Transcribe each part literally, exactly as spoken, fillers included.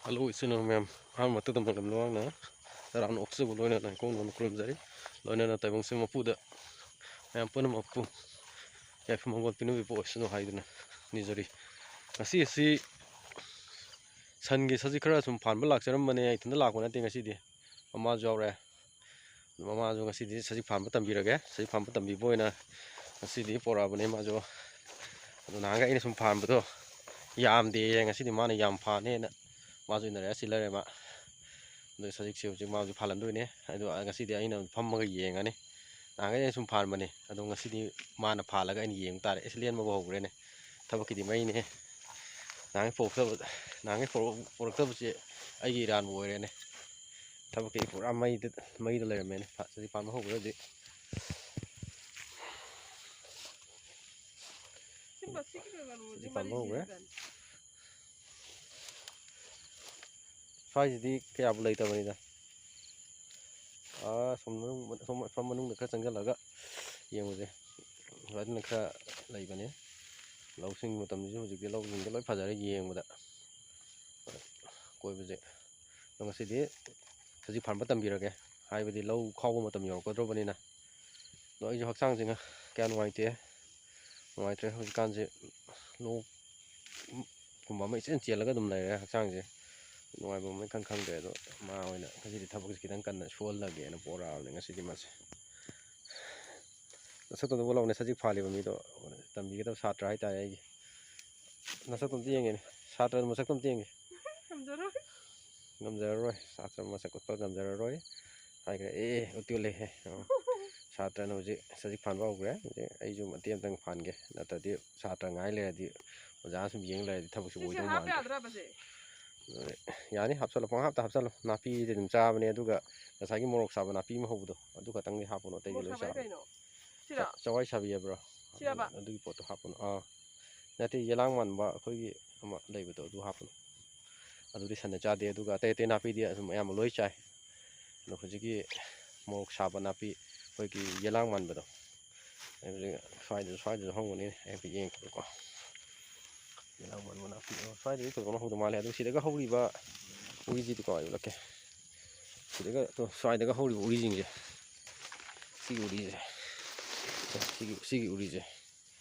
Hello ꯏꯆꯤꯟ ꯏꯅꯥꯎ ꯃꯌꯥꯝ, ꯑꯍꯥꯟꯕ ꯃꯛꯇꯗ ꯃꯇꯝ ꯂꯧꯅ ꯍꯔꯥꯎꯅ ꯑꯣꯛꯆꯕ ꯂꯣꯏꯅꯅ ꯏꯀꯣꯡꯗ ꯈꯨꯔꯨꯝꯖꯔꯤ꯫ ꯂꯣꯏꯅꯅ ꯇꯥꯏꯕꯪꯁꯤꯡ ꯃꯄꯨꯗ ꯃꯌꯥꯝ ꯄꯨꯝꯅꯃꯛꯄꯨ ꯌꯥꯏꯐ ꯃꯪꯒꯣꯜ ꯄꯤꯅꯕꯤꯕ ꯑꯣꯏꯁꯅꯨ ꯍꯥꯏꯗꯨꯅ ꯅꯤꯖꯔꯤ꯫ ꯉꯁꯤ ꯑꯁꯤ ꯁꯟꯒꯤ ꯁꯖꯤꯛ ꯈꯔ ꯁꯨꯝ ꯐꯥꯟꯕ ꯂꯥꯛꯆꯔꯝꯕꯅꯦ꯫ ꯑꯩ ꯏꯊꯟꯇ ꯂꯥꯛꯄ ꯅꯠꯇꯦ ꯉꯁꯤꯗꯤ, ꯃꯃꯥꯁꯨ ꯌꯥꯎꯔꯦ꯫ ꯃꯃꯥꯁꯨ ꯉꯁꯤꯗꯤ ꯁꯖꯤꯛ ꯐꯥꯟꯕ ꯇꯝꯕꯤꯔꯒꯦ꯫ ꯁꯖꯤꯛ ꯐꯥꯟꯕ ꯇꯝꯕꯤꯕ ꯑꯣꯏꯅ ꯉꯁꯤꯗꯤ ꯄꯣꯔꯛꯑꯕꯅꯦ ꯃꯥꯁꯨ꯫ ꯑꯗꯣ ꯅꯍꯥꯟꯈꯩ ꯑꯩꯅ ꯁꯨꯝ ꯐꯥꯟꯕꯗꯣ ꯌꯥꯝꯗꯦꯌꯦ, ꯉꯁꯤꯗꯤ ꯃꯥꯅ ꯌꯥꯝ ꯐꯥꯅꯦꯅ ꯃꯥꯁꯨ ꯏꯟꯅꯔꯦ꯫ ꯑꯁꯤ ꯂꯩꯔꯦ ꯃꯥ꯫ ꯑꯗꯣ ꯁꯖꯤꯛꯁꯦ ꯍꯧꯖꯤꯛ ꯃꯥꯁꯨ ꯐꯥꯜꯍꯟꯗꯣꯏꯅꯦ꯫ ꯑꯗꯣ ꯉꯁꯤꯗꯤ ꯑꯩꯅ ꯐꯝꯃꯒ ꯌꯦꯡꯉꯅꯤ꯫ ꯅꯍꯥꯟꯈꯩ ꯑꯩꯅ ꯁꯨꯝ ꯐꯥꯟꯕꯅꯦ, ꯑꯗꯣ ꯉꯁꯤꯗꯤ ꯃꯥꯅ ꯐꯥꯜꯂꯒ ꯑꯩꯅ ꯌꯦꯡꯕ ꯇꯥꯔꯦ꯫ ꯑꯦꯁ, ꯂꯦꯟꯕꯕꯨ ꯍꯧꯈ꯭ꯔꯦꯅꯦ꯫ ꯊꯕꯛꯀꯤꯗꯤ ꯃꯩꯅꯦ꯫ ꯅꯍꯥꯟꯈꯩ ꯄꯣꯔꯛꯇꯕ, ꯅꯍꯥꯟꯈꯩ ꯄꯣꯔꯛ-, ꯄꯣꯔꯛꯇꯕꯁꯦ ꯑꯩꯒꯤ ꯏꯔꯥꯟꯕꯨ ꯑꯣꯏꯔꯦꯅꯦ꯫ ꯊꯕꯛꯀꯤꯗꯤ ꯄꯨꯔꯥ ꯃꯩꯗ, ꯃꯩꯗ ꯂꯩꯔꯝꯃꯦꯅꯦ꯫ ꯐ-, ꯁꯖꯤꯛ ꯐꯥꯟꯕ ꯍꯧꯈ꯭ꯔꯦ ꯍꯧꯖꯤꯛ꯫ ꯁꯤ ꯄꯥꯝꯕ ꯍꯧꯈ꯭ꯔꯦ꯫ ꯁ꯭ꯋꯥꯏꯁꯤꯗꯤ ꯀꯌꯥꯕꯨ ꯂꯩꯇꯕꯅꯤꯗ꯫ ꯑꯥ, ꯁꯣꯝ ꯃꯅꯨꯡ, ꯁꯣꯝ, ꯁꯣꯝ ꯃꯅꯨꯡꯗ ꯈꯔ ꯆꯪꯁꯤꯜꯂꯒ ꯌꯦꯡꯉꯨꯁꯦ꯫ ꯑꯗꯨꯅ ꯈꯔ ꯂꯩꯕꯅꯦ꯫ ꯂꯧꯁꯤꯡ ꯃꯇꯝꯁꯤꯁꯨ ꯍꯧꯖꯤꯛꯇꯤ ꯂꯧꯁꯤꯡꯁꯦ ꯂꯣꯏ ꯐꯖꯔꯦ ꯌꯦꯡꯕꯗ꯫ ꯀꯣꯏꯕꯁꯦ꯫ ꯑꯗꯣ ꯉꯁꯤꯗꯤ ꯁꯖꯤꯛ ꯐꯥꯟꯕ ꯇꯝꯕꯤꯔꯒꯦ꯫ ꯍꯥꯏꯕꯗꯤ ꯂꯧ ꯈꯥꯎꯕ ꯃꯇꯝ ꯌꯧꯔꯛꯀꯗ꯭ꯔꯕꯅꯤꯅ꯫ ꯑꯗꯣ ꯑꯩꯁꯨ ꯍꯛꯆꯥꯡꯁꯦ ꯉ-, ꯀꯌꯥ ꯅꯨꯡꯉꯥꯏꯇꯦ꯫ ꯅꯨꯡꯉꯥꯏꯇ꯭ꯔꯦ ꯍꯧꯖꯤꯛꯀꯥꯟꯁꯦ꯫ ꯂꯣꯛ ꯀꯨꯝꯕ ꯑꯃ ꯏꯆꯦꯟ ꯆꯦꯜꯂꯒ ꯑꯗꯨꯝ ꯂꯩꯔꯦ ꯍꯛꯆꯥꯡꯁꯦ꯫ ꯅꯨꯡꯉꯥꯏꯕꯝ ꯑꯃ ꯏꯈꯪ ꯈꯪꯗ꯭ꯔꯦ꯫ ꯑꯗꯣ ꯃꯥ ꯑꯣꯏꯅ ꯉꯁꯤꯗꯤ ꯊꯕꯛꯁꯦ ꯈꯤꯇꯪ ꯀꯟꯅ ꯁꯨꯍꯜꯂꯒꯦꯅ ꯄꯣꯔꯛꯑꯕꯅꯦ ꯉꯁꯤꯗꯤ ꯃꯥꯁꯦ꯫ ꯅꯁꯛꯇꯣ ꯎꯠꯂꯛꯎꯅꯦ, ꯁꯖꯤꯛ ꯐꯥꯜꯂꯤꯕ ꯃꯤꯗꯣ꯫ ꯇꯝꯕꯤꯒꯗꯕ ꯁꯥꯇ꯭ꯔ ꯍꯥꯏꯇꯥꯔꯦ ꯑꯩꯒꯤ꯫ ꯅꯁꯛꯇꯣ ꯑꯝꯇ ꯌꯦꯡꯒꯦꯅꯦ꯫ ꯁꯥꯇ꯭ꯔ ꯃꯁꯛꯇꯣ ꯑꯝꯇ ꯌꯦꯡꯒꯦ꯫ ꯉꯝꯖꯔꯣꯏ꯫ ꯉꯝꯖꯔꯔꯣꯏ꯫ ꯁꯥꯇ꯭ꯔ ꯃꯁꯛ ꯎꯠꯄ ꯉꯝꯖꯔꯔꯣꯏ꯫ ꯍꯥꯏꯈ꯭ꯔꯦ꯫ ꯑꯦ, ꯑꯦ, ꯎꯠꯇꯤ ꯎꯠꯂꯦꯍꯦ꯫ ꯑꯣ꯫ ꯁꯥꯇ꯭ꯔꯅ ꯍꯧꯖꯤꯛ ꯁꯖꯤꯛ ꯐꯥꯟꯕ ꯍꯧꯈ꯭ꯔꯦ꯫ ꯍꯧꯖꯤꯛ ꯑꯩꯁꯨ ꯃꯇꯦꯛ ꯑꯝꯇꯪ ꯐꯥꯟꯒꯦ꯫ ꯅꯠꯇ꯭ꯔꯗꯤ ꯁꯥꯇ꯭ꯔ ꯉꯥꯏ ꯂꯩꯔꯗꯤ ꯑꯣꯖꯥꯅ ꯁꯨꯝ ꯌꯦꯡ ꯂꯩꯔꯗꯤ ꯊꯕꯛꯁꯤꯕꯨ ꯁꯤꯁꯦ ꯑꯣꯏꯗꯧ ꯍꯥꯞꯄ ꯃꯥꯟꯗ꯭ꯔꯦ꯫ ꯌꯥꯗ꯭ꯔꯕꯁꯦ? ꯑꯗꯨꯅꯦ, ꯌꯥꯅꯤ, ꯍꯥꯞꯆꯜꯂꯣ, ꯄꯪꯍꯥꯞꯇ ꯍꯥꯞꯆꯜꯂꯣ꯫ ꯅꯥꯄꯤꯗꯤ ꯑꯗꯨꯝ ꯆꯥꯕꯅꯦ, ꯑꯗꯨꯒ ꯉꯁꯥꯏꯒꯤ ꯃꯣꯔꯣꯛ ꯁꯥꯕ ꯅꯥꯄꯤ ꯑꯃ ꯍꯧꯕꯗꯣ, ꯑꯗꯨ ꯈꯛꯇꯪꯗꯤ ꯍꯥꯞꯄꯨꯅꯣ, ꯑꯇꯩꯗꯤ ꯃꯣꯔꯣꯛ ꯂꯣꯏ ꯁꯥꯕ ꯍꯥꯏꯁꯦ ꯆꯥꯕꯅꯦ꯫ ꯀꯩꯅꯣ? ꯁꯤꯔꯣ? ꯆ-, ꯆꯋꯥꯏ ꯁꯥꯕꯤ ꯍꯥꯏꯕ꯭ꯔꯣ? ꯁꯤꯔꯕ? ꯑꯗꯨꯒꯤ ꯄꯣꯠꯇꯣ ꯍꯥꯞꯄꯨꯅꯣ꯫ ꯑꯥ, ꯅꯠꯇꯦ, ꯌꯦꯂꯥꯡ ꯃꯥꯟꯕ ꯑꯩꯈꯣꯏꯒꯤ ꯑꯃ ꯂꯩꯕꯗꯣ, ꯑꯗꯨ ꯍꯥꯞꯄꯨꯅꯣ꯫ ꯑꯗꯨꯗꯤ ꯁꯟꯅ ꯆꯥꯗꯦ, ꯑꯗꯨꯒ ꯑꯇꯩ ꯑꯇꯩ ꯅꯥꯄꯤꯗꯤ ꯑꯗꯨꯝ ꯑꯌꯥꯝꯕ ꯂꯣꯏ ꯆꯥꯏ꯫ ꯑꯗꯣ ꯍꯧꯖꯤꯛꯀꯤ ꯃꯣꯔꯣꯛ ꯁꯥꯕ ꯅꯥꯄꯤ, ꯑꯩꯈꯣꯏꯒꯤ ꯌꯦꯂꯥꯡ ꯃꯥꯟꯕꯗꯣ, ꯍꯧꯖꯤꯛ ꯁ꯭ꯋꯥꯏꯗꯁꯨ, ꯁ꯭ꯋꯥꯏꯗꯁꯨ ꯍꯧꯕꯅꯤꯅꯦ, ꯑꯩ ꯍꯥꯏꯐꯦꯠ ꯌꯦꯡꯉꯛꯀꯦꯀꯣ꯫ ꯌꯦꯂꯥꯡ ꯃꯥꯟꯕ ꯁ꯭ꯋꯥꯏꯗꯗꯤ ꯊꯣꯏꯗꯣꯛꯅ ꯍꯧꯗꯧ ꯃꯥꯜꯂꯦ꯫ ꯑꯗꯨ ꯁꯤꯗꯒ ꯍꯧꯔꯤꯕ ꯎꯔꯤꯁꯤꯗꯤꯀꯣ, ꯑꯩ ꯎꯠꯂꯛꯀꯦ꯫ ꯁꯤꯗꯒ, ꯇꯣ, ꯁ꯭ꯋꯥꯏꯗꯒ ꯍꯧꯔꯤꯕ ꯎꯔꯤꯁꯤꯡꯁꯦ, ꯁꯤꯒꯤ ꯎꯔꯤꯁꯦ, ꯁꯤꯒꯤ, ꯁꯤꯒꯤ ꯎꯔꯤꯁꯦ,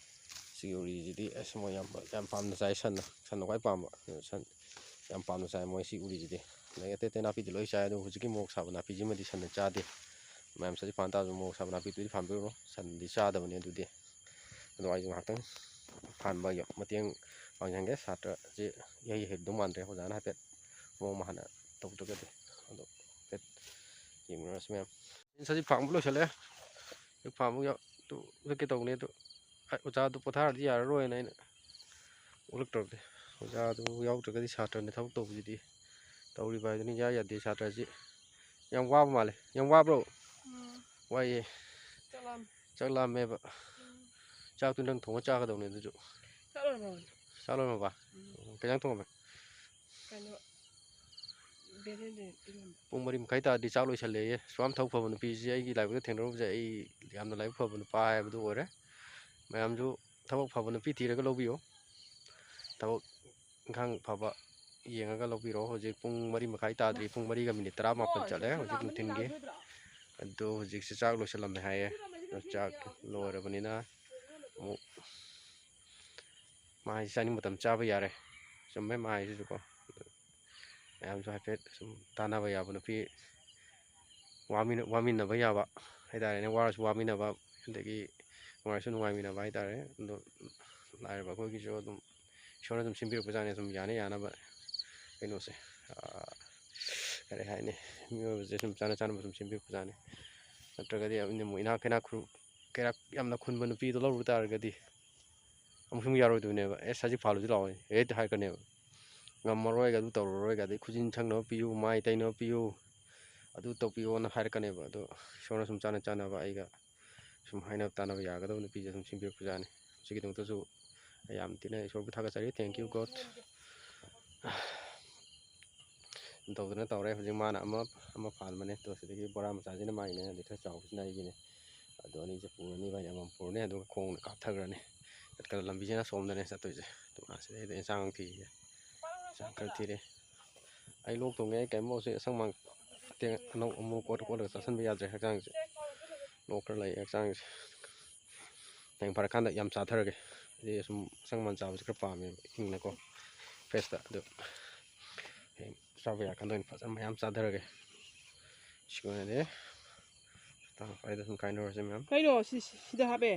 ꯁꯤꯒꯤ ꯎꯔꯤꯁꯤꯗꯤ ꯑꯁ, ꯃꯣꯏ ꯌꯥꯝ, ꯌꯥꯝ ꯄꯥꯝꯅ ꯆꯥꯏ꯫ ꯁꯟꯅ, ꯁꯟꯅ ꯈ꯭ꯋꯥꯏ ꯄꯥꯝꯕ꯫ ꯁꯟ ꯌꯥꯝ ꯄꯥꯝꯅ ꯆꯥꯏ ꯃꯣꯏ ꯁꯤ ꯎꯔꯤꯁꯤꯗꯤ꯫ ꯑꯗꯩ ꯑꯇꯩ ꯑꯇꯩ ꯅꯥꯄꯤꯗꯤ ꯂꯣꯏ ꯆꯥꯏ, ꯑꯗꯨ ꯍꯧꯖꯤꯛꯀꯤ ꯃꯣꯔꯣꯛ ꯁꯥꯕ ꯅꯥꯄꯤꯁꯤꯃꯗꯤ ꯁꯟꯅ ꯆꯥꯗꯦ꯫ ꯃꯌꯥꯝ ꯆꯠꯂꯤ ꯐꯥꯟ ꯇꯥꯔꯁꯨ ꯃꯣꯔꯣꯛ ꯁꯥꯕ ꯅꯥꯄꯤꯗꯨꯗꯤ ꯐꯥꯟꯕꯤꯔꯨꯔꯣ, ꯁꯟꯗꯤ ꯆꯥꯗꯕꯅꯦ ꯑꯗꯨꯗꯤ꯫ ꯑꯗꯣ ꯑꯩꯁꯨ ꯉꯥꯏꯍꯥꯛꯇꯪ ꯐꯥꯟꯕ ꯌ-, ꯃꯇꯦꯡ ꯄꯥꯡꯖꯍꯟꯒꯦ꯫ ꯁꯥꯇ꯭ꯔꯁꯦ ꯏꯍꯩ ꯍꯩꯔꯝꯗꯧ ꯃꯥꯟꯗ꯭ꯔꯦ, ꯑꯣꯖꯥꯅ ꯍꯥꯏꯐꯦꯠ ꯃꯑꯣꯡ ꯃꯥꯟ ꯍꯥꯟꯅ ꯇꯧꯗ꯭ꯔꯒꯗꯤ꯫ ꯑꯗꯣ ꯍꯥꯏꯐꯦꯠ ꯌꯦꯡꯃꯤꯟꯅꯔꯁꯤ ꯃꯌꯥꯝ꯫ ꯁꯖꯤꯛ ꯐꯥꯟꯕ ꯂꯣꯏꯁꯤꯜꯂꯦ꯫ ꯍꯦꯛ ꯐꯥꯟꯕ ꯌꯥ-, ꯇꯨ ꯎꯠꯂꯛꯀꯦ ꯇꯧꯕꯅꯦ ꯑꯗꯣ, ꯑ-, ꯑꯣꯖꯥꯗꯣ ꯄꯣꯊꯥꯔꯗꯤ ꯌꯥꯔꯔꯣꯏꯅ ꯑꯩꯅ ꯎꯠꯂꯛꯇ꯭ꯔꯕꯅꯦ꯫ ꯑꯣꯖꯥꯗꯨ ꯌꯥꯎꯗ꯭ꯔꯒꯗꯤ ꯁꯥꯇ꯭ꯔꯅ ꯊꯕꯛ ꯇꯧꯕꯁꯤꯗꯤ ꯇꯧꯔꯤꯕ ꯍꯥꯏꯗꯨꯅꯤ, ꯏꯌꯥ ꯌꯥꯗꯦ ꯁꯥꯇ꯭ꯔꯁꯤ꯫ ꯌꯥꯝ ꯋꯥꯕ ꯃꯥꯜꯂꯦ꯫ ꯌꯥꯝ ꯋꯥꯕ꯭ꯔꯣ? ꯎꯝ꯫ ꯋꯥꯏꯌꯦ꯫ ꯆꯥꯛ ꯂꯥꯝꯃꯦ꯫ ꯆꯥꯛ ꯂꯥꯝꯃꯦꯕ꯫ ꯎꯝ꯫ ꯆꯥꯛꯇꯨ ꯅꯪ ꯊꯣꯡꯉ ꯆꯥꯒꯗꯧꯅꯦ ꯑꯗꯨꯁꯨ꯫ ꯆꯥꯛ ꯂꯣꯏꯔꯕꯣ? ꯆꯥꯛ ꯂꯣꯏꯔꯕ? ꯎꯝ꯫ ꯀꯩ ꯏꯟꯖꯥꯡ ꯊꯣꯡꯉꯝꯃꯦ? ꯀꯩꯅꯣ, ꯕꯦꯂꯦꯟꯗ꯭ꯔꯤ ꯏꯔꯣꯟꯕ꯫ ꯄꯨꯡ ꯃꯔꯤ ꯃꯈꯥꯏ ꯇꯥꯔꯗꯤ ꯆꯥꯛ ꯂꯣꯏꯁꯜꯂꯦꯌꯦ꯫ ꯁꯨꯌꯥꯝ ꯊꯕꯛ ꯐꯕ ꯅꯨꯄꯤꯁꯦ ꯑꯩꯒꯤ ꯂꯥꯏꯕꯛꯇ ꯊꯦꯡꯅꯔꯨꯕꯁꯦ ꯑꯩ ꯌꯥꯝꯅ ꯂꯥꯏꯕꯛ ꯐꯕ ꯅꯨꯄꯥ ꯍꯥꯏꯕꯗꯨ ꯑꯣꯏꯔꯦ꯫ ꯃꯌꯥꯝꯁꯨ ꯊꯕꯛ ꯐꯕ ꯅꯨꯄꯤ ꯊꯤꯔꯒ ꯂꯧꯕꯤꯌꯨ꯫ ꯊꯕꯛ ꯏꯪꯈꯥꯡ ꯐꯕ ꯌꯦꯡꯉꯒ ꯂꯧꯕꯤꯔꯣ꯫ ꯍꯧꯖꯤꯛ ꯄꯨꯡ ꯃꯔꯤ ꯃꯈꯥꯏ ꯇꯥꯗ꯭ꯔꯤ, ꯄꯨꯡ ꯃꯔꯤꯒ ꯃꯤꯅꯤꯠ ꯇꯔꯥꯃꯥꯄꯟ ꯆꯠꯂꯦ ꯍꯧꯖꯤꯛ ꯅꯨꯡꯊꯤꯜꯒꯤ꯫ ꯑꯗꯣ ꯍꯧꯖꯤꯛꯁꯦ ꯆꯥꯛ ꯂꯣꯏꯁꯜꯂꯝꯃꯦ ꯍꯥꯏꯌꯦ꯫ ꯑꯗꯣ ꯆꯥꯛ ꯂꯣꯏꯔꯕꯅꯤꯅ ꯑꯃꯨꯛ ꯃꯥ ꯍꯥꯏꯁꯦ ꯆꯥꯅꯤꯡꯕ ꯃꯇꯝ ꯆꯥꯕ ꯌꯥꯔꯦ꯫ ꯆꯨꯝꯃꯦ ꯃꯥ ꯍꯥꯏꯁꯤꯁꯨꯀꯣ꯫ ꯃꯌꯥꯝꯁꯨ ꯍꯥꯏꯐꯦꯠ ꯁꯨꯝ ꯇꯥꯟꯅꯕ ꯌꯥꯕ ꯅꯨꯄꯤ, ꯋꯥꯃꯤꯟ-, ꯋꯥꯃꯤꯟꯅꯕ ꯌꯥꯕ ꯍꯥꯏꯇꯥꯔꯦꯅꯦ, ꯋꯥꯔꯁꯨ ꯋꯥꯃꯤꯟꯅꯕ, ꯑꯗꯒꯤ ꯅꯨꯡꯉꯥꯏꯁꯨ ꯅꯨꯡꯉꯥꯏꯃꯤꯟꯅꯕ ꯍꯥꯏꯇꯥꯔꯦ꯫ ꯑꯗꯣ ꯂꯥꯏꯔꯕ ꯑꯩꯈꯣꯏꯒꯤꯁꯨ ꯑꯗꯨꯝ ꯏꯁꯣꯔꯅ ꯑꯗꯨꯝ ꯁꯤꯟꯕꯤꯔꯛꯄꯖꯥꯠꯅꯤ, ꯑꯗꯨꯝ ꯌꯥꯅ ꯌꯥꯅꯕ ꯀꯩꯅꯣꯁꯦ, ꯑꯥ, ꯀꯔꯤ ꯍꯥꯏꯅꯤ, ꯃꯤꯑꯣꯏꯕꯁꯦ ꯁꯨꯝ ꯆꯥꯅ ꯆꯥꯅꯕ ꯁꯨꯝ ꯁꯤꯟꯕꯤꯔꯛꯄꯖꯥꯠꯅꯤ꯫ ꯅꯠꯇ꯭ꯔꯒꯗꯤ ꯑꯩꯅ ꯑꯃꯨꯛ ꯏꯅꯥꯛ ꯀꯩꯅꯥꯛ ꯈꯨ-, ꯀꯩꯔꯥꯛ ꯌꯥꯝꯅ ꯈꯨꯟꯕ ꯅꯨꯄꯤꯗꯣ ꯂꯧꯔꯨ ꯇꯥꯔꯒꯗꯤ ꯑꯃꯨꯛꯁꯨ ꯑꯃꯨꯛ ꯌꯥꯔꯣꯏꯗꯣꯏꯅꯦꯕ꯫ "ꯑꯦ, ꯁꯖꯤꯛ ꯐꯥꯜꯂꯨꯁꯤ ꯂꯥꯛꯑꯣ" ꯍꯦꯛꯇ ꯍꯥꯏꯔꯛꯀꯅꯦꯕ꯫ "ꯉꯝꯃꯔꯣꯏꯒ, ꯑꯗꯨ ꯇꯧꯔꯔꯣꯏꯒ, ꯑꯗꯩ ꯈꯨꯖꯤꯟ ꯁꯪꯅꯕ ꯄꯤꯌꯨ, ꯃꯥꯏ ꯇꯩꯅꯕ ꯄꯤꯌꯨ, ꯑꯗꯨ ꯇꯧꯕꯤꯌꯣꯅ" ꯍꯥꯏꯔꯛꯀꯅꯦꯕ꯫ ꯑꯗꯣ ꯏꯁꯣꯔꯅ ꯁꯨꯝ ꯆꯥꯅ ꯆꯥꯅꯕ ꯑꯩꯒ ꯁꯨꯝ ꯍꯥꯏꯅꯕ ꯇꯥꯟꯅꯕ ꯌꯥꯒꯗꯕ ꯅꯨꯄꯤꯁꯦ ꯁꯨꯝ ꯁꯤꯟꯕꯤꯔꯛꯄꯖꯥꯠꯅꯤ꯫ ꯁꯤꯒꯤꯗꯃꯛꯇꯁꯨ ꯑꯩ ꯌꯥꯝ ꯊꯤꯅ ꯏꯁꯣꯔꯕꯨ ꯊꯥꯒꯠꯆꯔꯤ꯫ Thank you, God꯫ ꯇꯧꯗꯅ ꯇꯧꯔꯦ꯫ ꯍꯧꯖꯤꯛ ꯃꯥꯅ ꯑꯃ, ꯑꯃ ꯐꯥꯟꯕꯅꯦ꯫ ꯑꯗꯣ ꯁꯤꯗꯒꯤ ꯕꯣꯔꯥ ꯃꯆꯥꯁꯤꯅ ꯃꯥꯒꯤꯅꯦ, ꯑꯗꯩ ꯈꯔ ꯆꯥꯎꯕꯁꯤꯅ ꯑꯩꯒꯤꯅꯦ꯫ ꯑꯗꯣ ꯑꯅꯤꯁꯦ ꯄꯨꯔꯅꯤ, ꯏꯕꯥꯅꯤ ꯑꯃꯃꯝ ꯄꯨꯔꯅꯤ꯫ ꯑꯗꯨꯒ ꯈꯣꯡꯅ ꯀꯥꯞꯊꯈ꯭ꯔꯅꯤ꯫ ꯆꯠꯀꯗꯕ ꯂꯝꯕꯤꯁꯤꯅ ꯁꯣꯝꯗꯅꯦ ꯆꯠꯇꯣꯏꯁꯦ꯫ ꯃꯥꯁꯤꯗꯩꯗ ꯏꯟꯁꯥꯡ ꯊꯤꯔꯤꯌꯦ꯫ ꯏꯟꯁꯥꯡ ꯈꯔ ꯊꯤꯔꯤ꯫ ꯑꯩ ꯂꯣꯛ ꯊꯨꯡꯉꯦ꯫ ꯑꯩ ꯀꯩꯝ ꯃꯧꯁꯦ ꯑꯁꯪ ꯑꯃꯥꯟ ꯑꯇꯦꯡ ꯑꯅꯧ ꯑꯃꯨꯛ ꯀꯣꯠ ꯀꯣꯠꯂꯒ ꯆꯥꯁꯤꯟꯕ ꯌꯥꯗ꯭ꯔꯦ ꯍꯛꯆꯥꯡꯁꯦ꯫ ꯂꯣꯛ ꯈꯔ ꯂꯩ ꯍꯛꯆꯥꯡꯁꯦ꯫ ꯍꯌꯦꯡ ꯐꯔꯀꯥꯟꯗ ꯌꯥꯝ ꯆꯥꯊꯔꯒꯦ꯫ ꯑꯩꯗꯤ ꯁꯨꯝ ꯑꯁꯪ ꯑꯃꯥꯟ ꯆꯥꯕꯁꯦ ꯈꯔ ꯄꯥꯝꯃꯦꯕ, ꯏꯪꯅꯀꯣ, ꯐ꯭ꯔꯦꯁꯇ꯫ ꯑꯗꯨ ꯍꯌꯦꯡ ꯆꯥꯕ ꯌꯥꯔꯀꯥꯟꯗ ꯑꯣꯏꯅ ꯐꯖꯅ ꯃꯌꯥꯝ ꯆꯥꯊꯔꯒꯦ꯫ ꯁꯤꯒꯤ ꯑꯣꯏꯅꯗꯤ ꯃꯇꯥꯡ ꯈ꯭ꯋꯥꯏꯗ ꯁꯨꯝ ꯀꯥꯏꯅꯔꯁꯦ ꯃꯌꯥꯝ꯫ ꯀꯩꯅꯣ ꯁꯤ, ꯁꯤꯗ ꯍꯥꯞꯄꯦ꯫